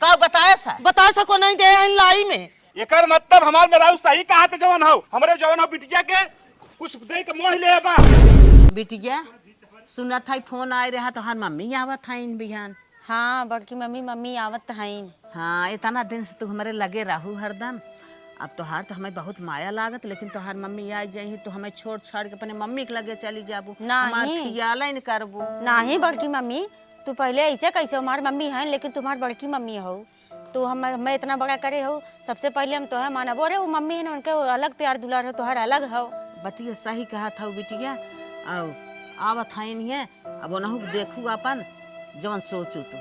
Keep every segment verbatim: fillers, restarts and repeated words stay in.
का बताए सा? बताए सा को नहीं दे हन लाई में। एकर मतलब हमार मेहरारू सही कहा थे जवन हो, हमरे जवन हो बिटिया के कुछ दे के मोह ले बा। बिटिया, सुनत है फोन आए रहा, तोहार मम्मी आवत हईन बिहान। हाँ बड़की मम्मी, मम्मी आवत हईन। हाँ, इतना दिन से तू हमरे लगे रहू हरदम। अब तोहार तो हमें बहुत माया लागत, लेकिन तोहार मम्मी आ जाई, तू हमें छोड़ छाड़ के अपने मम्मी के लगे चली जाबू। नाही। हमार ख्याल ही न करबू। नाही बड़की मम्मी, तू पहले ऐसे कैसे हमार मम्मी है, लेकिन तुम्हार बड़की मम्मी हो। तू हम, हमें इतना बड़ा करे हो, सबसे पहले हम तोहे मानब। अरे वो मम्मी है ना, उनके अलग प्यार दुलार हो, तोहार अलग हो। बतिया सही कहा था बिटिया। आओ, आवत है इन्हें, अब ओनहु के देखू अपन, जवन सोचू तू।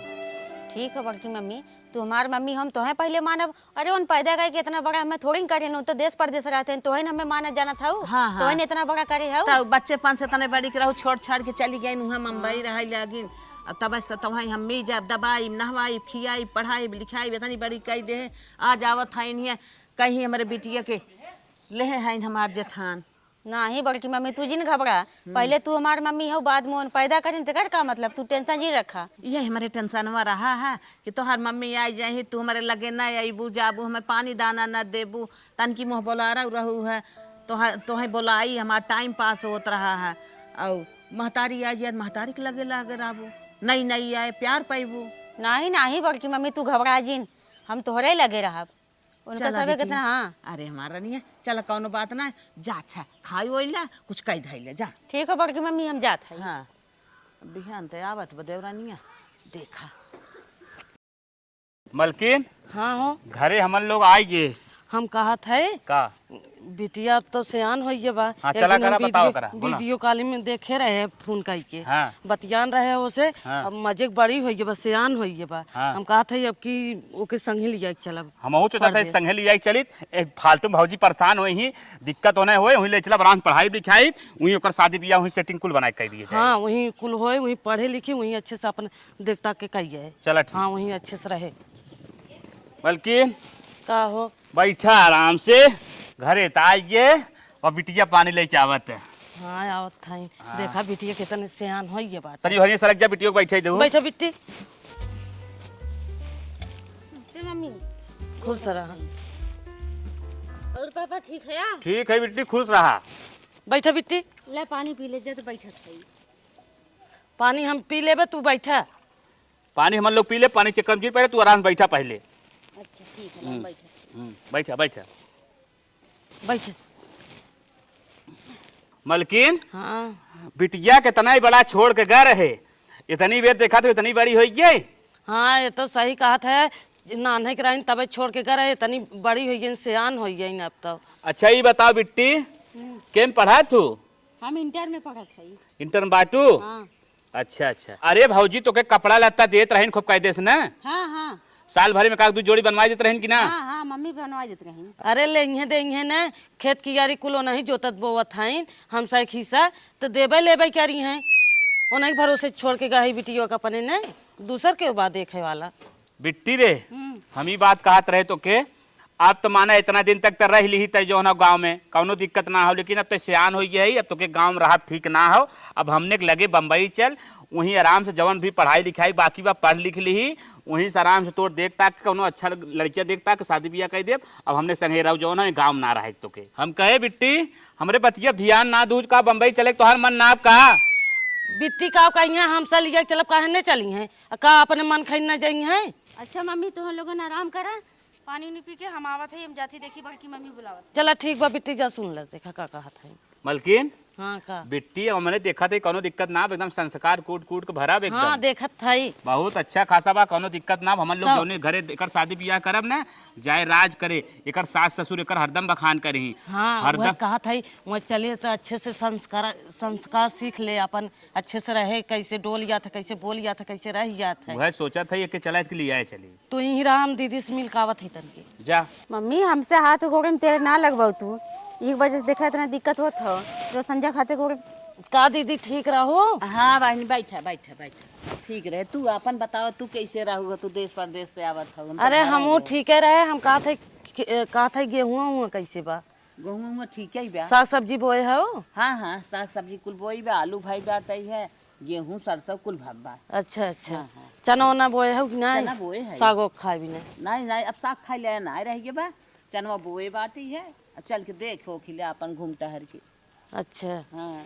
ठीक हो बड़की मम्मी, तू हमार मम्मी, हम तोहे पहले मानब। अरे उन पैदा करके इतना बड़ा हमें थोड़ी न करे, तो देश परदेश रहते हैं, तोहे न हमें मानत जानत हऊ, हाँ, हाँ। तोहे न इतना बड़ा करे हऊ। तब बच्चेपन से तने बड़ी के रहू, छोड़ छाड़ के चली गई उहाँ मुंबई हाँ। रहे लागिन। अब तब से तो वहीं हम मी जाब, दबाई, नहवाई, खियाई, पढ़ाई, लिखाई, इतनी बड़ी कई दे। आज आवत है इन्हें, कहीं हमारे बिटिया के लेहे हैं हमार जेठान। नाही बड़की मम्मी, तू जिन घबरा। हम्म। पहले तू हमार मम्मी हो, बाद में उन पैदा करिन, तेकर का मतलब? तू टेंशन जिन रखा। ये हमारे टेंशनवा रहा है कि तोहार मम्मी आई जाही, तू हमारे लगे ना आईबू, जाबू, हमें पानी दाना ना देबू, तनकी मुँह बोलारा रहू है, तोहा-, तोहे बोलाई, हमार टाइम पास होत रहा है। और महतारी आई जाए, महतारी के लगे लगे रहबू, नई नई आए, प्यार पाइबू। नाही, नाही बड़की मम्मी, तू घबरा जिन, हम तोहरे लगे रहब। उनका चला सबे बेटी। कितना, हाँ। अरे हमार रनिया, चला कौनो बात ना, जा अच्छा, खाई ओई ला, कुछ कई धई ले, जा। ठीक हो बड़की मम्मी, हम जात है। हाँ, बिहान ते आवत बा देवरानिया, देखा। मलकिन, हाँ हो। घरे हमन लोग आई गे। हम कहत है, का? बिटिया अब तो सियान होइए बा। हाँ, एक चला दिन हम करा, बताओ वीडियो, करा, बोला। वीडियो कॉलिंग में देखे रहे, फोन कई के। हाँ। बतियान रहे ओसे, हाँ। अब मजे के बड़ी होइए बा, सियान होइए बा। हाँ। हम कहत है अब की ओके संगे लिया के चलब। हमहू सोचत है परदेस। संगे लिया के चलित, एक फालतू में भौजी परेशान होई ही, दिक्कत होने होए, वहीं ले चलब आराम से पढ़ाई लिखाई, वहीं ओकर शादी बियाह, वहीं सेटिंग कुल बनाए के कह दिए जाए। हाँ, वहीं कुल होए, वहीं पढ़े लिखे, वहीं अच्छे से अपन देख ताक के कहिए। चला ठीक। हाँ, वहीं अच्छे से रहे। मलकिन। का हो? बैठा आराम से, घरे त आइए, और बिटिया पानी लेके आवत है। हाँ, आवत है। हाँ। देखा बिटिया कितने सियान होइए बात। तनी हरिये सरक जा, बिटिया को बैठे दे। बैठा बिट्टी। ते मम्मी। खुश रहा। और पापा ठीक है? ठीक है बिट्टी, खुश रहा। बैठा बिट्टी। ले पानी पी ले, जा तो बैठा खाई। पानी हम पी लेबे, तू बैठा। पानी हमन लोग पी ले, पानी चक्कर में गिर पड़े, तू आराम से बैठा पहले। अच्छा, ठीक है, हम हम्म, बैठे। हम्म, बैठा, बैठा। बैठे। मलकिन, हाँ। बिटिया कितना ही बड़ा छोड़ के गए रहे, इतनी बेर देखा तो इतनी बड़ी हो गई। हाँ, ये तो सही कहत है, नान्हे के रही तबे छोड़ के गए रहे, इतनी बड़ी हो गई, सियान हो गई अब तो। अच्छा, ये बताओ बिट्टी, हम्म। केम पढ़ा तू? हम इंटर में पढ़त हई। इंटर में बाटू? हाँ। अच्छा, अच्छा। अरे भौजी, तोके कपड़ा लत्ता देत रहिन खूब कायदे से ना? हाँ, हाँ। साल भर में का दू जोड़ी बनवा देत रहिन कि ना? हाँ, हाँ, मम्मी बनवा देत रहिन। अरे लेइहे देइहे ना, खेत कियारी कुल ओनही जोतत बोवत हईन, हमसा एक हिस्सा, तो देबे लेबे करी हैं। ओनही भरोसे छोड़ के गई बिटियो के अपने ने, दूसर के बा देखे वाला। बिट्टी रे, हम्म। हम ई बात कहत रहे तोके, अब तो माना इतना दिन तक तो रह लिही तय जौन हो गाँव में, कौनो दिक्कत ना हो, लेकिन अब तो सियान हो गया है, अब तोके गाँव में रहब ठीक ना हो। अब हमने के लगे बम्बई चल, वहीं आराम से जौन भी पढ़ाई लिखाई बाकी बा पढ़ लिख लिही, वहीं से आराम से तोर देख ताक कौनो अच्छा लड़किया देख ताक शादी बियाह कर देब। अब हमने संगे रहो जौन है गाँव में ना रहे तोके। हम कहे बिट्टी, हमरे बतिया ध्यान ना दूज का बम्बई चले के तोहार मन ना का? बिट्टी का कही है, हम से लिया चलब काहे नहीं चली हैं? आ का अपने मन खाई ना जाई हैं? अच्छा मम्मी, तुम लोगन आराम करा, पानी उनी पी के हम आवत है, हम जाती देखी बड़की मम्मी बुलावत। चला ठीक बा बिट्टी, जा सुन ले, देखा का कहत है। मलकिन, हाँ का? बिट्टी, अब हमने देखा थे कौनो दिक्कत ना, एकदम संस्कार कूट कूट के भरा बा एकदम। हाँ, देखत है। बहुत अच्छा खासा बा, कौनो दिक्कत ना। हमन लोग तब जौने घरे एकर शादी बियाह करब ना, जाए राज करे, एकर सास ससुर एकर हरदम बखान करही। हाँ, हरदम। वह कहत है, वह चले तो अच्छे से संस्कार, संस्कार सीख ले अपन, अच्छे से रहे, कैसे डोल जात है, कैसे बोल जात है, कैसे रह जात है। वह सोचत है, एके चला के लिए आए चली। तू यहीं रहा, हम दीदी से मिल के आवत ही तनके। जा। मम्मी, हमसे हाथ गोड़े में तेरे ना लगवाओ तू। एक बजे से देखा इतना दिक्कत होत हो। तो संजय खाते गोड़े। का दीदी ठीक रहो? हाँ बहनी, बैठा, बैठा, बैठा। ठीक रहे। तू अपन बताओ, तू कैसे रहू हो? तू देश परदेश से आवत हो, हम तो अरे, घर हमहू आए हो। ठीके रहे। हम कहत है कि, कहत है गेहुआ हुआ कैसे बा? गेहुआ हुआ ठीक है बा। साग सब्जी बोए हो? हाँ, हाँ, साग सब्जी कुल बोई बा, आलू भाई बाटई है, गेहूं, सरसों कुल भब्बा। अच्छा, अच्छा। हाँ, हाँ। चना वना बोए हउ कि नाहीं? चना बोए है। सागो खाए भी नाहीं। नाहीं, नाहीं, अब साग खाए ले नाहीं रह गए बा। चनवा बोए बाटी है, अब चल के देखो खिले आपन घूम टहर के। अच्छा। हाँ।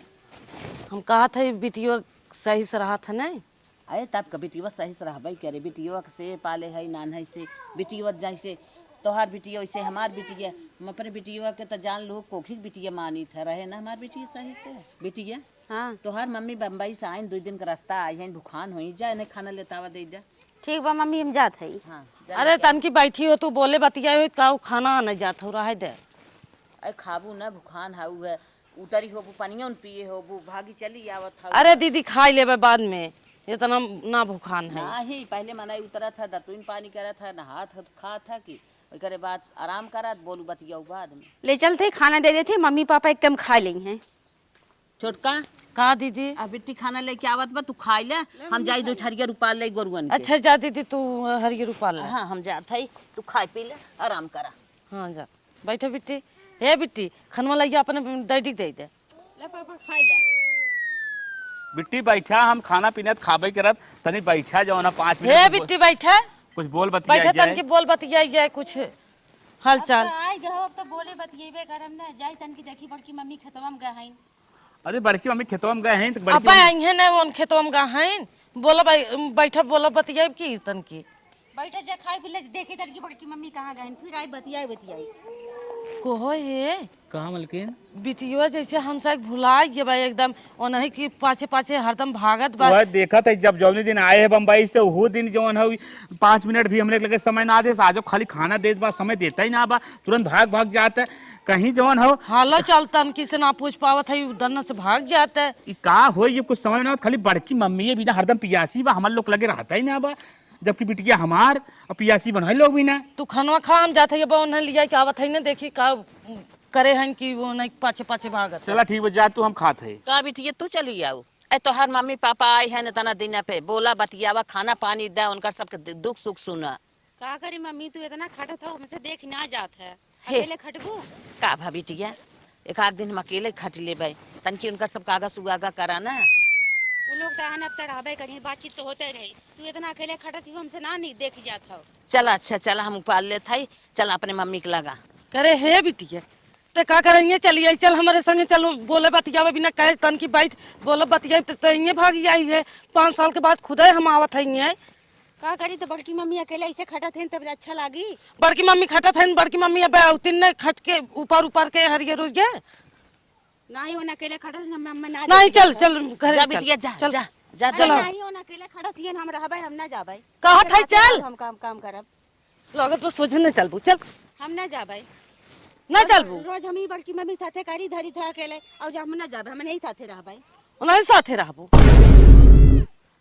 हम कहत है बिटियो सही से रहत है नाहीं? अरे तब का बिटियो सही से रहबे करे, बिटियो के से पाले है नान्है से, बिटियो जैसे तोहार बिटियो वैसे हमार बिटिया, हम अपने बिटियो के तो जान लो कोखी के बिटिया मानित है, रहे ना हमार बिटिया सही से। बिटिया, हाँ। तोहार मम्मी बम्बई से आइन, दुइ दिन का रास्ता आई हैं, भुखान होई, जा इन्हें खाना लेतावा दे दे। ठीक बा मम्मी, हम जात हई। हाँ, जा अरे लेके आ। तनकी बैठी हो, तू बोले बतियाए हो, का उ खाना आने जात हो, रहे दे। अरे खाबू ना, भुखान हाउ है, उतरी होबू, पनिया उन पिए होबू, भागी चली आवत हऊ। अरे दीदी, खाई लेबे बाद में, इतना ना भुखान है। नाही, पहले मनई उतरत है, दतुइन पानी करत है, नहात है, खात है कि ओकरे बाद आराम करत, बोलू बतियाऊ बाद में। ले चलते, खाना दे देते, मम्मी पापा एक टाइम खा लेई हैं। छोटका, का दीदी? अब बिट्टी खाना लेके आवत बा, तू खाई ले, हम जाई दो ठरिया रुपाल ले गोरुअन के। अच्छा जा दीदी, तू हरियर रुपाल ले। हाँ, हम जात हई, तू खाई पी ले, आराम करा। हाँ जा, बैठे बिट्टी। हे बिट्टी, खनवा लइया अपने डैडी के दे दे। ले पापा, खाई ले। बिट्टी बैठा, हम खाना पीना त खाबे करब, तनी बैठा जाओ ना, पाँच मिनट हे कुछ बोल, बिट्टी बैठा। कुछ बोल बतिया बैठा जाए। तनकी बोल बतिया जाए, कुछ हाल अब चाल। तो आई गहो, अब तो बोले बतियेबे करम ना, जाई तनकी देखी बड़की मम्मी खेतवा में गए हईन। अरे बड़की मम्मी खेतवा में गए हईन, तो बड़की अब्बा मम्मी आई है ना, उन खेतवा में गए हईन, बोला बै-, बैठा बोला बतियाब की तनकी। बैठे जे खाए पी ले, देखी तनकी बड़की मम्मी कहाँ गईन, फिर आई बतियाई बतियाई। कहो ये कहाँ मलकिन? बिटिया जैसे हमसे भुला गए बा एकदम, ओनही की पाछे पाछे हरदम भागत बा। वह देखत है जब जौनी दिन आए है बम्बई से, वो दिन जौन है पाँच मिनट भी हमरे लगे समय ना दे, आजो खाली खाना देत बा, समय देता ही ना बा, तुरंत भाग भाग जात है। कहीं जौन हो। हालो चलतन किसे ना पूछ पावत है, उ दन्न से भाग जात है। ई का हो, ये कुछ समझ में ना आवत, खाली बड़की मम्मी ये बिना हरदम पियासी बा, हमर लोग लगे रहता ही ना बा। जबकि बिटिया हमार, अब पियासी बनल लोग भी ना। तू खनवा खा, हम जात है, ये बा उन्हें लिया के आवत है ना, देखी का करे हैं कि वो नहीं पाछे पाछे भागत है। चला ठीक बा, जा तू, हम खात है। का बिटिया तू चली आऊ, ए तोहार मम्मी पापा आए हैं इतना दिन पे, बोला बतियावा, खाना पानी दे, उनकर सबके दु-, दुख सुख सुना। का करी मम्मी, तू इतना खटत हो, हमसे देख ना जात है। हे। अकेले खटबू? का भा बिटिया, एक आध दिन हम अकेले खट लेबै, तनकी उनकर सब कागज उगागा करा ना। उ लोग तो आन अब तक रहबे करी, बातचीत तो होते रही, तू इतना अकेले खटत ही, हमसे ना नहीं देख जात हो। चला अच्छा, चला हम उपाल लेत हई, चला अपने मम्मी के लगा। करे हे बिटिया, ते का करेंगे, चलिए चल हमरे संगे, चल बोले बतियावे बिना कहे तनकी बैठ, बोले बतियावे तो, तो इहे भाग आई है। पाँच साल के बाद खुदे हम आवत है इहे। का करी, तो बड़की मम्मी अकेले ऐसे खटत हैं, तब अच्छा लागी? बड़की मम्मी खटत हैं, बड़की मम्मी अब औतिन ने खट के ऊपर ऊपर के हरियर उरियर। नहीं, ओना अकेले खटत हैं, हम, हम ना नहीं, देख चल, सकते। चल, घरे जा चल, बिटिया, जा, चल। जा, जा, अरे चलो। नहीं, ओना अकेले खटत हैं, हम रहबे, हम ना जाबे। कहत है, चल। हम काम, काम करब। लगत बस सोझे न चलबू, चल। हम ना जाबे। ना रोज, चलबू? रोज हम ही बड़की मम्मी साथे करी धरी था अकेले, और जब हम ना जाबे, हम नहीं साथे रहबे। नहीं साथे रहबू।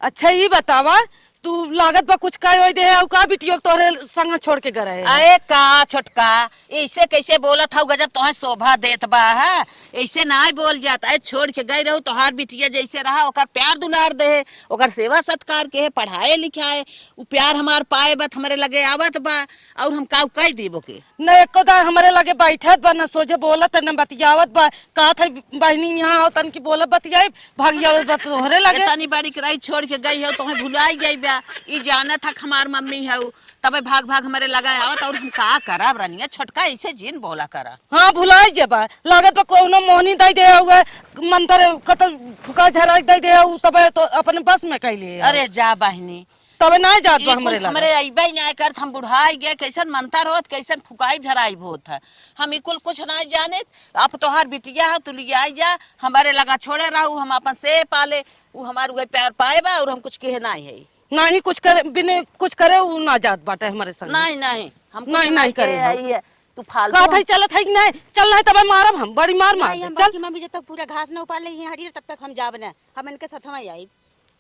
अच्छा, ई बतावा, तू लागत बा कुछ कह ओइ दे है, का बिटियो तोहरे संग छोड़ के गए है? अरे का छोटका, ऐसे कैसे बोलत हऊ, गजब तोहे शोभा देत बा, है? ऐसे नाय बोल जात। अरे छोड़ के गई रहू, तोहार बिटिया जैसे रहा, ओकर प्यार दुलार दे, ओकर सेवा सत्कार के, पढ़ाए लिखाए, उ प्यार हमार पाए बा, हमरे लगे आवत बा, और हम काऊ कह देबो के? न एको दाय हमरे लगे बैठत बा, न सोझे बोलत, न बतियावत बा। कहत है, "बहिनी, यहाँ आओ, तनकी बोलब, बतियाई।" भाग जावत बा तोहरे लगे। इतनी बड़ी कराई छोड़ के गई हो, तोहे भुलाई गई बा। ई जानत हक हमार मम्मी हऊ, तबे भाग भाग हमरे लगे आवत, और हम का करब रनिया, छोटका ऐसे जिन बोला करा। हाँ, भुलाई जेबा। लागत बा कौनो मोहनी दई दे हुए, मंतर कत फुका झराई दई दे हऊ, तबे तो अपने बस में कैले है। अरे जा बहिनी, तबे नाय जात बा ई कुल हमरे लगे। हमरे अइबे ही नाय करत, हम बुढ़ाई गए, कैसन मंतर होत, कैसन फुकाई झराई होत है। हम ई कुल कुछ नाय जानित। अब तोहार बिटिया है, तू लियाई जा, हमरे लगा छोड़े रहू, हम अपन से पाले, उ हमार उहे प्यार पाए बा और हम कुछ कहे नाय है। नाही कुछ करे, बिने कुछ करे उ ना जात बाटे हमरे संग। नहीं, नहीं, हम कुछ नहीं, नाय नहीं करे कहे हम। है, तू फालतू कहत है हम चलत है कि नहीं? चल नहीं तबे मारब हम, बड़ी मार मार नहीं, दे। हम चल। बड़की मम्मी जब तक पूरा घास न उपार ले हरियर तब तक हम जाब न, हम इनके साथ में आइब।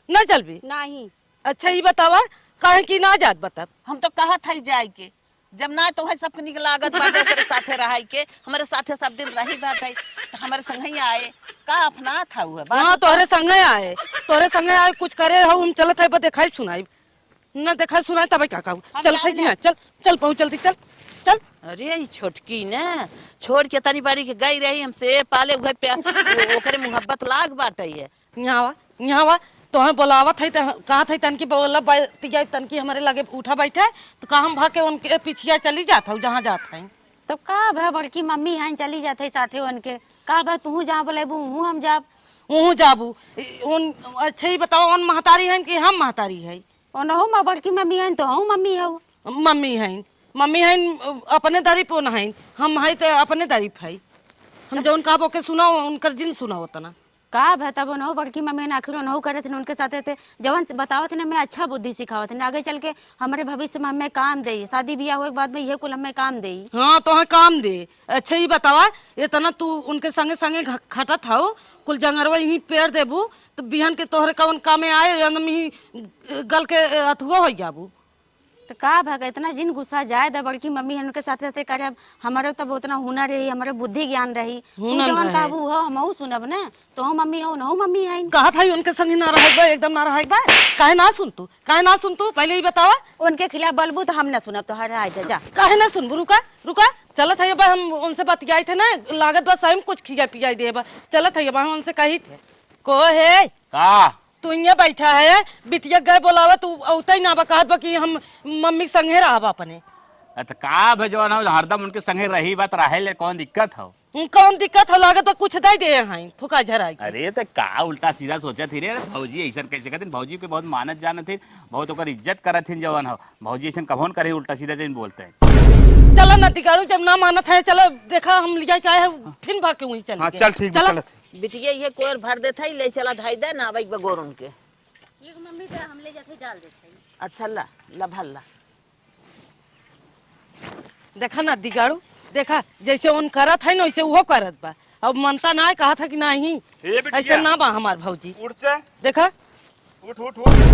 ना चलबी? नहीं। अच्छा, ई बतावा, काहे कि ना जात बा तब? हम तो कहत हई जाए के, जब ना तोहे सब निक लागत बा, ओकरे साथे रहाई के, हमरे साथे सब दिन रही बात है, तो हमरे संगही आए, का अफनात हऊ है? बात हाँ, बता। तोहरे संगे आए, तोहरे संगे आए, कुछ करे हऊ, हम चलत है, बस देखाई सुनाई, ना देखाई सुनाई, तबे का कहू? हम चलत है जाब कि ना। ना? चल, चल, पहुँच जल्दी, चल, चल। अरे, ई छोटकी ना, छोड़ के तनी बारी के गई रही, हमसे पाले उहे पे, ओ-, ओकरे मोहब्बत लाग बाटे ये। यहाँ आवा, यहाँ आवा। तोहे बोलावत है, त कहत है तनकी बोला, बतिया तनकी हमरे लगे उठा बैठे, तो का हम भाग के उनके पीछिया चली जात हूँ जहाँ जात है। तब का भा, बड़की मम्मी हैं, चली जात है साथे उनके। का भा, तू जहाँ बोलेबू, उहूँ हम जाब। उहूँ जाबू। इ-, उन, अच्छा ही बताओ, उन महतारी हैं कि हम महतारी है? ओनहु मा बड़की मम्मी हैं, तो हूँ मम्मी हऊ। मम्मी हैं, मम्मी हैं, अपने दरी पे न हैं, हम है तो अपने दरी पे है। हम जौन कहबो के सुनाओ, उनकर जिन सुनाओ तना। का भा, तब ओनहु बड़की मम्मी हैं, आखिर ओनहु करत हैं उनके साथे थे, जवन से बतावत हैं, हमें अच्छा बुद्धि सिखावत हैं, आगे चल के हमरे भविष्य में हमें काम देई, शादी बियाह होए के बाद में इहे कुल हमें काम देई। हाँ, तो हमें काम दे। अच्छा, ये बतावा, इतना तू उनके संगे संगे घ-, खटत हऊ, कुल जंगरवा यहीं पेड़ देबू, तो बिहान के तोहरे कवन कामे आए, एकदम ही गल के अथुआ हो जाबू। तो का भा, इतना जिन गुस्सा जाए द, बड़की मम्मी हैं उनके साथे साथे करे, अब हमरो तब उतना हुनर रही, हमरो बुद्धि ज्ञान रही, तू हुनर जवन रहे। कहबू हो, हमहू सुनब ना, तो हम मम्मी हो, नहू मम्मी हैं। कहत है उनके संगे ना रहे बा, एकदम ना रहे बा। काहे ना सुन तू, काहे ना सुन तू, पहले ही बतावा। उनके खिलाफ बोलबू तो हम ना सुनब, तो हर आए जा, जा। काहे ना सुनबू, रुका, रुका, चलत है बा, हम उनसे बतियाई थे ना, लागत बा सही में कुछ खिया पियाई दे बा, चलत है बा, हम उनसे कही थे। को है? का? तू इहाँ बैठा है, बिटिया गए बोलावा, तू औते ही ना बा, कहत बा कि हम मम्मी के संगे रहब अपने। अ, त का भे जवन हो, हरदम उनके संगे रही बा, त रहे ले, कौन दिक्कत हो? हम्म, कौन दिक्कत हो, लागत बा कुछ दे दे हैं, फुका झराई के। अरे, त का उल्टा सीधा सोचत ही रे, भौजी ऐसन कैसे कहतिन, भौजी के बहुत मानत जानत ही, बहुत ओकर इज्जत करत ही जवन हो, भौजी ऐसन कभो न करे, उल्टा सीधा जन बोलते हैं। चला ना दिगाड़ू, जब ना मानत है, चला देखा, हम लिया के आए हैं, फिर भाग के वहीं चल हाँ, गए। चल, ठीक बा, चला। चलत। बिटिया, ये कोयर भर देत है, ले चला, धाई दे ना, आवे के बा गोर उनके। ये मम्मी दे, हम ले जाते, डाल देते हैं। अच्छा, ला, ला, भर ला। देखा ना दिगाड़ू, देखा, जैसे उन करत है ना, वैसे उहो करत बा। अब मनता ना है, कहा था कि नहीं, ए बिटिया, ऐसे ना बा हमार भौजी। उठ से। देखा। उठ, उठ, उठ।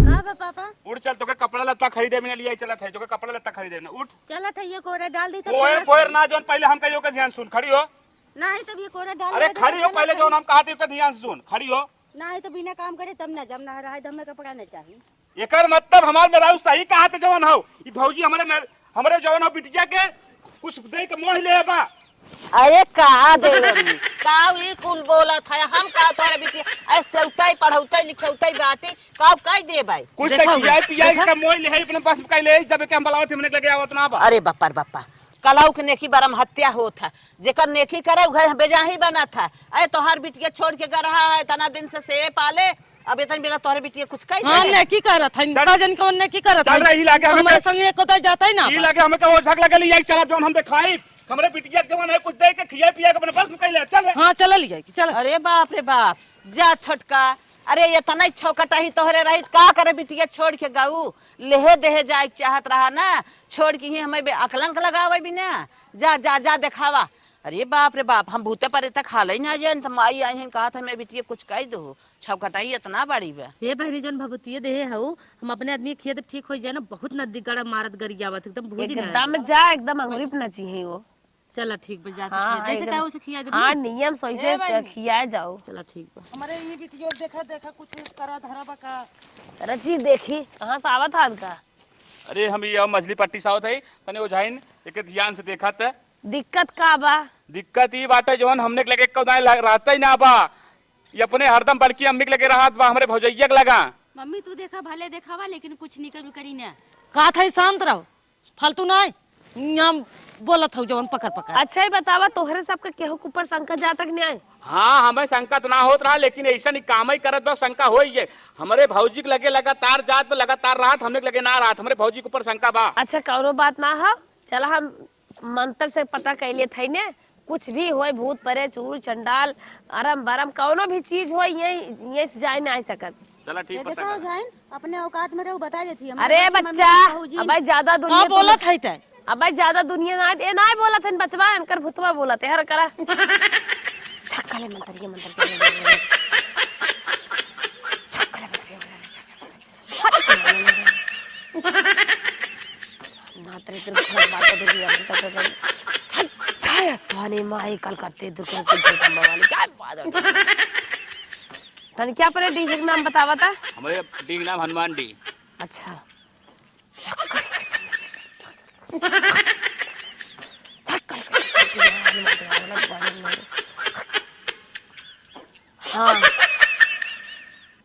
का बा पापा? उठ चल, तोके कपड़ा लत्ता खरीदे में ना लिया चलत है, तोके कपड़ा लत्ता खरीदे में ना, उठ। चलत है, ये कोरा डाल दी तो कोयर, कोयर ना, जौन पहले हम कहियो के ध्यान सुन, खड़ी हो। नहीं, तब ये कोरा डाल अरे दे, खड़ी हो, पहले जौन हम कहा थे, ओके ध्यान से सुन, खड़ी हो। नहीं, तो बिना काम करे तब ना जब ना रहे, तो हमें कपड़ा नहीं चाहिए। एकर मतलब हमार मेहरारू सही कहा थे जवन हो, ई भौजी हमरे मेर-, हमरे जवन हो बिटिया के कुछ दे के मोह ले बा। अरे का देवरी, का ई कुल बोलत है? हम का तोरे बिटिया, ऐसे उठाई, पढ़ौताई, लिखौताई बाटी, का कह देबै? कुछ देखा तो खियाई हुआ, पियाई देखा? के मोह ले है, अपने पास कह ले, जब के हम बलावत हमने के लगे आवत ना बा। अरे बप्पा रे बप्पा, कलऊ के नेकी बरम हत्या होत है, जेकर नेकी करे, उ घर बेजाही बनत है। अरे तोहार बिटिया छोड़ के गरहा है, इतना दिन से से पाले, अब इतन बेला तोहरे बिटिया कुछ कही हाँ, दे। नेकी करत है, चल। का जन कौन नेकी करत चल है? रही लागे, हमें हमारे का संगे एको दाई जाता ही ना ई बा। लागे हमें का ओझक लगे, ले आई चला, जौन हम देखाई। हमरे बिटिया के जवन है, कुछ दे के खिया पिया के अपने बस में कह ले, चल। हाँ, चल ले आई, चल। अरे बाप रे बाप, जा छोटका, अरे ये तना छौकटा ही तोहरे रही, का करे बिटिया छोड़ के गऊ? लेहे देहे जाए के चाहत रहा ना, छोड़ के ही हमें बे-, अकलंक लगावे बिना। जा, जा, जा देखावा। अरे बाप रे बाप, हम भूते परे तक हाल ही ना जान, त माई आई हैं, कहा था, "मैं बिटिया कुछ कह दो, छौकटाई इतना बड़ी बा।" हे बहनी, जौन भभूतिये देहे हऊ, हम अपने आदमी के खिया देब, ठीक हो जाए ना, बहुत नदी गड़ा मारत गरियावत, एकदम भूजी ना एकदम है। जा, एकदम अंगुरी पे नची है वो। चला ठीक बा, जाते हाँ, खिया, जैसे एकदम। कहे वैसे खिया देब हाँ, ना। नियम सही से ए बहनी। खिया जाओ। चला ठीक बा। हमारे ये बिटिया देखा, देखा कुछ करा धरा बा का। रची देखी, कहाँ से आवत हाथ का? अरे हम ये मछली पट्टी से आवत है, तने ओझाइन एक ध्यान से देखा त। दिक्कत का बा? दिक्कत ई बाटे जवन हमने के लगे कउनो ला-, रहता ही ना बा। ये अपने हरदम बड़की अम्मी के लगे रहत बा, हमरे भौजैया के लगा। मम्मी तू देखा भले देखावा, लेकिन कुछ निकल करी ना। का था, शांत रहो, फालतू ना है। यहाँ बोलत हऊ जवन पकड़ पकड़। अच्छा ही बतावा, तोहरे सबके केहू के ऊपर शंका जाता कि नहीं? हाँ, हमें शंका तो ना होत रहा, लेकिन ऐसा नहीं काम ही करत बा, शंका होई है। हमरे भौजी के लगे लगातार जात बा, लगातार रहत, हमने के लगे ना रहत, हमरे भौजी के ऊपर शंका बा। अच्छा, कौनो बात ना हो, चला हम मंत्र से पता कर लिए थे ने, कुछ भी होए, भूत परे, चूर चंडाल, अरम बरम, कौनो भी चीज होए, ये, ये से जाए ना आ सकत। चला ठीक ये बा, देखो तब। जाइन, अपने औकात में रहो, बता देती हम। अरे मम्मी, बच्चा, मम्मी, भौजी। अबे ज्यादा दुनिया का बोलत है तै? अबे ज्यादा दुनिया ना, ए ना बोलत है बचवा, इनकर भूतवा बोलत है, हर करा। छक्का ले मंत्र, ये मंत्र, ये मंत्र, ये मंत्र। छक्का ले मंत्र, ये मंत्र। मात्र इधर घर बात कर दिया, हम तो कर। छाया सोनी माई कलकत्ते दुर्गा के वाली क्या बात है? तन क्या अपने डीह के नाम बतावा था? हमारे डीह के नाम हनुमान डीह। अच्छा। हाँ।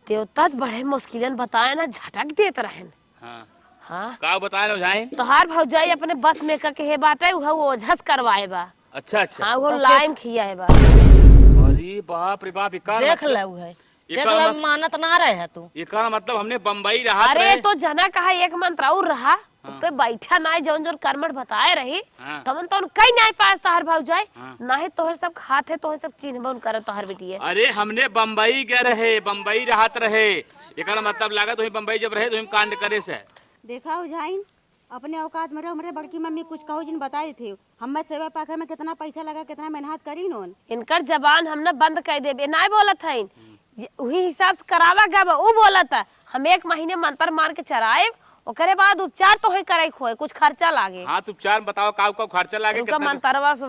देवता त बड़े मुश्किलन बताए ना, झटक देत रहन। हाँ। हाँ। का बताए ना ओझाइन? तोहार भौजाई अपने बस में कके हे बाटे, उहे ओझस करवाए बा। अच्छा, अच्छा। हाँ, उहे अच्छा, लाइम अच्छा। खियाए बा। अरे बाप रे बाप, एकर देख मतलब ले उहे। एकर देख ले, मत-, मानत ना रहे है तू। एकर मतलब हमने बम्बई रहत अरे रहे। तो जना कहा एक मंत्र और रहा, हाँ। पे बैठा नाई, जौन जौन कर्मठ बताए रही, हाँ। तमन तौन कई नाई पास तोहर भौजाई, हाँ। नाहीं तोहर सब खात है, तोहर सब चिन्हबन करत तोहर बिटिया। अरे हमने बम्बई गए रहे, बम्बई रहत रहे, एकर मतलब लागत वही बम्बई जब रहे तो हम कांड करे से। देखा ओझाइन, अपने औकात में रहो, हमरे बड़की मम्मी कुछ कहो जिन बताई थे। हम्मे सेवा पाखर में कितना पैसा लगा, कितना मेहनत करी नोन। इनकर जबान हम न बंद कर देबे, नाय बोलत हईन। हम्म। ये उही हिसाब से करावा गवा, ऊ बोलत है, "हम एक महीने मंतर मार के चराएब, ओकरे बाद उपचार तोहे करे खोए, कुछ खर्चा लागे।" हाँ, तो उपचार में बताओ, का, का खर्चा लागे, उनका कितना? मंतरवा से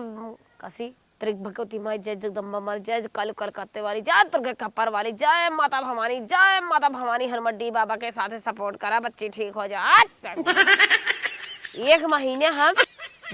कसी, त्रिक भगवती माई जय, जगदम्बा माई जय, काली कलकत्ते वाली जय, दुर्गा खप्पर वाली जय, माता भवानी जय, माता भवानी हनुमड्डी बाबा के साथे support करा, बच्ची ठीक हो जा। एक महीने हम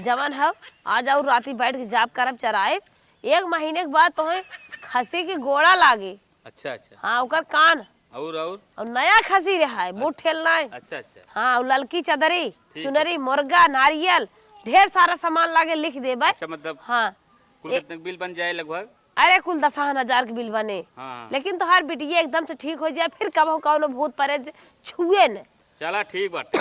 जवन हम आज और राती बैठ के जाप करब, चराएब, एक महीने के बाद तोहे खसी के गोड़ा लागे। अच्छा, अच्छा। हाँ, ओकर कान। और, और? और नया खसी रहा है, बूट अच्छा। ठेलना है। अच्छा, अच्छा। हाँ, और ललकी चदरी, ठीक है। चुनरी, मुर्गा, नारियल, ढेर सारा सामान लागे, लिख देबे। अच्छा, मतलब हाँ। कुल ए- कितने के बिल बन जाए लगभग? अरे, कुल दस हजार के बिल बने। हाँ। लेकिन तोहार बिटिया एकदम से ठीक हो जाए, फिर कबहू कौनो भूत परेत छुए न। चला, ठीक बाटे।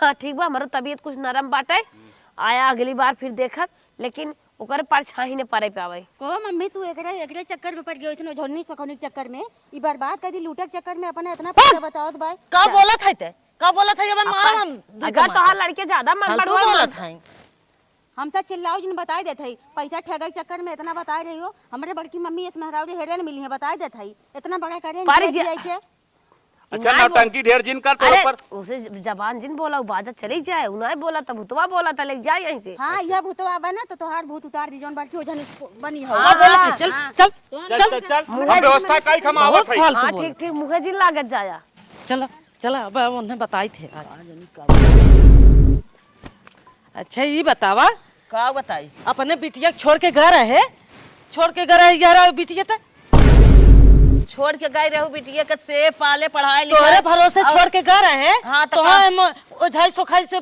हाँ, ठीक बा, हमरो तबीयत कुछ नरम बाटे। हम्म। आया अगली बार फिर देखब, लेकिन ओकर परछाई न पड़े पावे। को मम्मी, तू एकरे, एकरे चक्कर में पड़ गयो, इसने झोलनी सखौनी के चक्कर में, ई बर्बाद कर दी, लूटक चक्कर में अपना इतना पैसा बतावत बाय। का बोलत है ते? का बोलत है? ये मारब हम दू अगर तमाचा। तोहार लड़के ज्यादा मन फालतू बढ़वा बोलत मन- है। हमसे चिल्लाओ जिन, बताई देत है, पैसा ठेगा के चक्कर में इतना बताई रही हो, हमरे बड़की मम्मी इस मेहरारू हेरे न मिली है, बताई देत है, इतना बड़ा करे पर नहीं जे- दिया के। अच्छा, नाय बोल। नौटंकी ढेर जिन कर, तोर अरे, ऊपर। उसे ज-, जबान जिन बोला, उ बाजा चली जाए, उ नाय बोला, तब भूतवा बोला, त ले जाए यहीं से। हाँ, अच्छा। यह भूतवा बा ना, तो तोहार भूत उतार दी, जौन बड़की ओझनी बनी हो। हाँ, बोला हाँ, चल, हाँ। चल, चल, चल। चल, चल। हम व्यवस्था काई खमावत बहुत है। फालतू हाँ, बोल। ठीक, ठीक, मुँहे जिन लागत जाया। चला, चला, अब, अब उन्हें बताई थे आज। अच्छा, ई बतावा। का बताई? अपने बिटिया के छोड़ के गए रहे, छोड़ के गए रहे यार बिटिया त। छोड़ के गए रहू बिटिया के से पाले पढ़ाए लिखाए तोहरे भरोसे और छोड़ के गए रहे, हाँ, तो तो का? हम ओझाई सोखाई से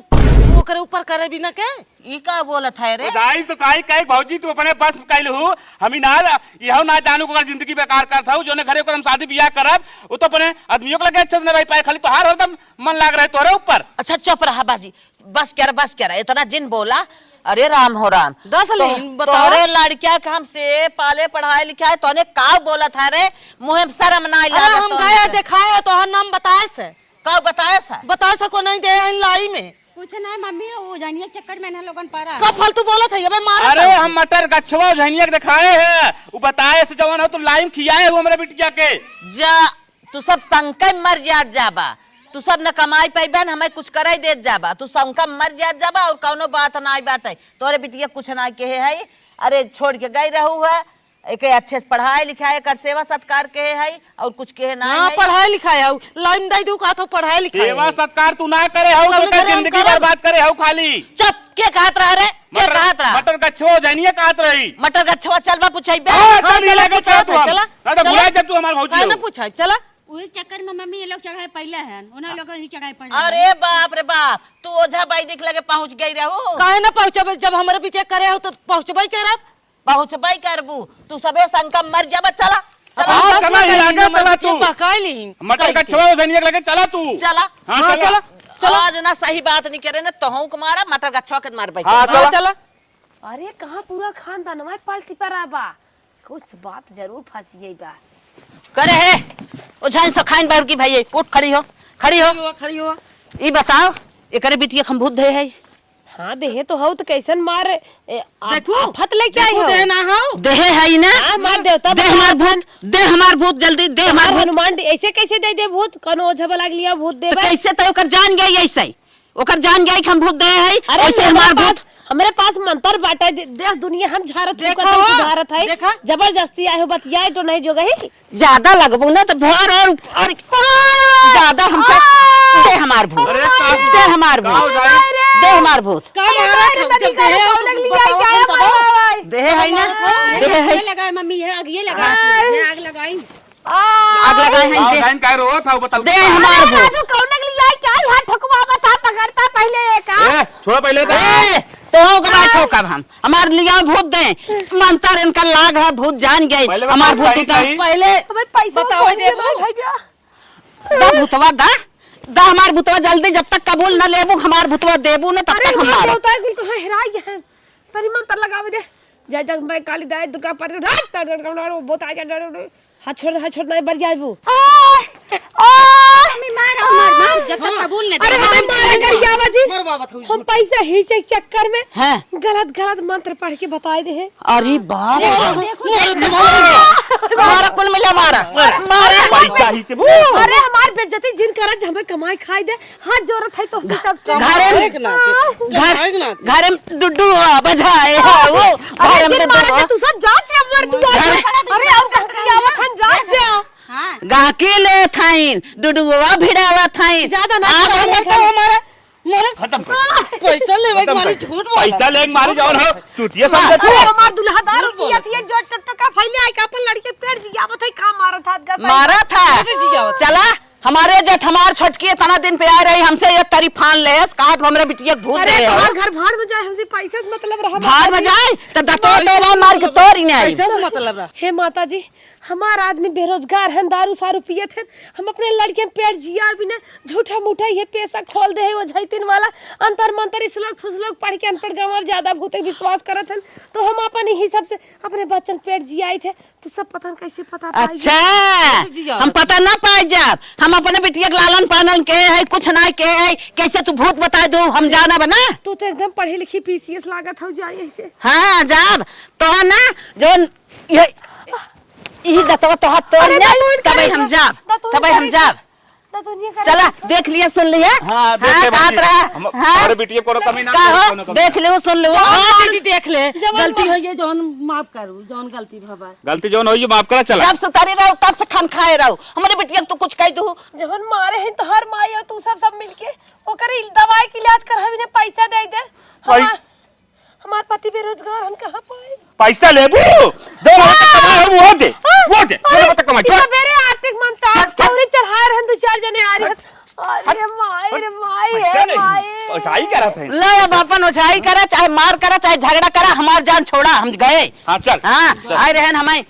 ओकरे ऊपर करे बिना के? ई का बोलत है रे? ओझाई सोखाई कहे भौजी, तू अपने बस में कैल हूँ, हम ही ना, यहू ना जानू ओकर जिंदगी बेकार करत हऊ, जोने घरे ओकर हम शादी बियाह करब, वो तो अपने आदमियों के लगे अच्छे से न रह पाए, खाली तोहार हरदम मन लाग रहे तोहरे ऊपर। अच्छा चुप रहा बाजी, बस कर, बस कर, इतना जिन बोला। अरे राम हो राम। दस तो, लेकिन बताओ। तोहरे लड़किया के हम से पाले पढ़ाए लिखाए, तोने का बोलत है रे? मुँह में शर्म ना अरे लागे हम तोहने गया के? देखाए, तोहर नाम बताए से। का बताए से? बताए से को नहीं दे हैं लाई में। कुछ नहीं मम्मी, वो ओझनिया के चक्कर में ना लोगन पड़ा। का फालतू बोलत है, अबे मारा अरे था। हम मटर गछवा ओझनिया के देखाए है, वो बताए से जवन हो तो लाइम खियाए हो हमरे बिटिया के। जा तू सब संके मर जात जाबा, तू सब न कमाई पइबे न हमें कुछ कराई देत जाबा, तू संका मर जात जाबा और कौनो बात नाई बाटे। तोरे बिटिया कुछ नाई कहे है, अरे छोड़ के गई रहू है, एके अच्छे से पढ़ाई लिखाई, एकर सेवा सत्कार कहे है और कुछ कहे नाई हाँ, है। पढ़ाई लिखाई है, लाइन दे दू कहा तो पढ़ाई लिखाई सेवा है। सत्कार तू ना करे हऊ, तू अपने तो घरे हम जिंदगी करब। बर्बाद करे हऊ खाली। चुप, के कहत रहा रे? के मटर, कहत रहा? मटर गछवा ओझनिया कहत रही। मटर गछवा चलबा पुछाइबे? हाँ, हाँ, चल, चला, इलाके चला, चला तू हम। चला, ना तो चला। भुला जा तू हमार भौजी काहे हो। ना पुछाइब? चला। उहे चक्कर में मम्मी ये लोग चढ़ाई पहिले हैं, उन्हें लोग ही चढ़ाई पहिले हैं। अरे बाप रे बाप, तू ओझा वैदिक लगे पहुँच गई रहू। काहे ना पहुँचबे? जब हमरे बिटिया करे हो तो पहुँचबे करब। पहुँचबे करबू, तू सबे संका मर जाबा। चला, अब चला। हाँ, हम चला, बस इलाके नहीं, चला तू। बहकाई नहीं। मटर कहीं गछवा ओझनिया लगे चला तू। चला। हाँ, हाँ, चला। चला, चला। आज ना सही बात नहीं करे ना, तोहू के मारा, मटर गछवा के मारबे। हाँ, हाँ, चला। चला। अरे, कहाँ पूरा खानदानवा पलटी पर आबा? कुछ बात जरूर फंसी बा। करे है, ओझाइन सोखाइन बाहर की भाई, उठ, खड़ी हो, खड़ी हो। खड़ी हो, खड़ी हो। ई बताओ, एकरे बिटिया के हम भूत दे है? हाँ, देहे तो हऊ, तो कैसन मार, ए, आ-, देखू, आफत लेके आई देखू, हो। देह ना हो। देहे है ही ना? हाँ, मार देवता दे बता हमार अपन। भूत, दे हमार भूत, जल्दी दे हमार हमार भूत। हनुमान डी-, ऐसे कैसे दे दे भूत? कौनो ओझा बला के लिया भूत तो देबे? कैसे तो ओकर जान गई ऐसे? ओकर जान गई कि हम भूत दे है, अरे ऐसे हमरे हमार पास, भूत। हमरे पास मंत्र बाटे, दे-, देश दुनिया हम झारत हूँ, देखा कतई हो? सुधारत है। देखा? जबरदस्ती आए हो, बतियाए तो नहीं जो गई। ज्यादा लगबू ना तो भर और, और ज्यादा हमसे आ! दे हमार भूत। अरे का दे हमार का भूत। हो जाए? दे हमार भूत। का मारा अरे था? जब तनी देहे का हो तो लग लिया, बताओ क्या हम तब। मारा भाई? देहे है ना? हाँ, देहे है। ये लगाए मम्मी, ये आग, ये लगाए, हाँ। ये आग लगाई। आग लगाए हैं, दे। सावधान काहे रोवत हौ, बताओ। दे हमार अरे भूत। राजू, कौन के लिए आई? क्या यहाँ ठोकवावत था, पकड़ता पहले एक, आ? ए, छोड़ो पहले तो। ए, तो का बात हो कब हम? हमार लिया भूत दे। मंतर इनका लाग है, भूत जान गए। पहले हमार बताओ, भूत सही, उतर। सही। पहले हमें पैसा बताओ, कौन दे देबो। भैया? दा भूतवा, दा। दा हमार भूतवा जल्दी, जब तक कबूल न लेबू, हमार भूतवा देबू न, तब अरे तक हम हमार मारब। देवता कुल कहाँ हेराई है? तनी मंतर लगावे दे। जय जगदम्बा काली दाई दुर्गा पर रात टर टर टर टर बोता जा टर टर। हाथ छोड़, हाथ छोड़, नहीं बर जाबू। ओए, ओए। मम्मी मार, मार, मार, जब तक कबूल नहीं अरे देबू। हमें मारा गरियावा जी। मरवावत हुई हम झूठ। पैसा ही चेक चक्कर में हाँ। गलत गलत मंत्र पढ़ के बताए दे है। अरे बाप रे। देखो, देखो, मारा कुल मिला मारा। मारा। पैसा ही से अरे हमार बेइज्जती जिन करत हमें कमाई खाई दे। हाथ जोड़त है तो सबसे। घरे में, एक ना, घर, एक ना। घरे में डुडुआ बजाए है वो। अरे घरे में जिन मारा डुडुआ। के तू सब जात जा मर तू। घर अरे और कहाँ कहाँ आवत हन जात जा। हाँ। गाके ले थाइन, डुडुआ भिड़ावा थाइन। ज्यादा ना आप बोलो। हम तो हमारा मारे खत्म कर। पैसा लेवे के खत्म मारे कर। झूठ बोला। पैसा लेके मारे जाओ ना, चूतिया समझे तू। अरे हमार दुल्हा दारू पियत है, जो टुटका फैले आई के अपन लड़के पेट जियावत है, का मारत हाथ का मारा था। अरे जियावत। चला, हमारे जेठ हमार छोटकी इतना दिन पे आ रही, हमसे ये तरी फान ले, कहा तो हमरे बिटिया के भूत अरे दे। हमार घर भाड़ में जाए, हमसे पैसा से मतलब रहा भाड़ में जाए, तो दतो तो मार के तोरी नहीं आई। पैसा से मतलब रहा। हे माता जी, हमार आदमी बेरोजगार हन, दारू सारू पियत हन, हम अपने लड़के पेट जिया बिना झूठा मूठा ये पेशा खोल दे है, वो झैतिन वाला अंतर मंतर इसलोक फुसलोक पढ़ के अनपढ़ गंवार ज्यादा भूते विश्वास करत हन, तो हम अपन यही सबसे अपने बच्चन पेट जियाई थे। तू सब पता न कैसे पता पाई अच्छा, कैसे जिया हम होता? पता ना पाई जाब, हम अपने बिटिया के लालन पालन के है, कुछ ना के है, कैसे तू भूत बताए दो, हम जाना बना। तू तो एकदम पढ़ी लिखी पीसीएस लागत हो जाए ऐसे। हाँ जाब, तो है ना जो ये, ई दतवा तो हाथ तोड़ अरे, नहीं, दतुन तबे करे हम ना, जाब, दतुन तबे हम करे जाब। ना, दतुनिया करे चला, ना। देख लिया, सुन लिया। हाँ, देख हाँ, ले कहत बाबूजी। रहा। हम, हाँ? हमारे बिटिया कोनो कमी ना का करे, हो? कोनो कमी देख ना। ले, सुन ले। हाँ, दीदी, देख ले। जवन गलती मन- होइए, जवन माफ करू, जवन गलती भवा। गलती जवन होइए, माफ करा, चला। जब सुतारी रहो, तब से खान खाए रहो। हमारे बिटिया तू कुछ कह दू। जवन मारे हैं तोहर माई और तू सब, सब मिलके, ओकरे दवाई के इलाज कर, हम इन्हें पैसा दे दे। भाई, हमार हमार पति बेरोजगार हन, कहाँ पाए? पैसा लेबू? दो महीने तक कमाए हो, वो दे, हाँ, वो दे, दो अरे, महीने तक कमाए, ई छोड़। सबेरे आर्थिक मंता, छोड़, छोड़। चौरी चढ़ाए रहन, दो चार जने आ रहे हट, हैं। अरे हट, माई हट, रे माई, पैसा हे नहीं, माई। ओछाई करत है। ले अब अपन ओछाई करा, चाहे मार करा, चाहे झगड़ा करा, हमार जान छोड़ा, हम गए। हाँ, चल, हाँ, चल। आए रहन हमें।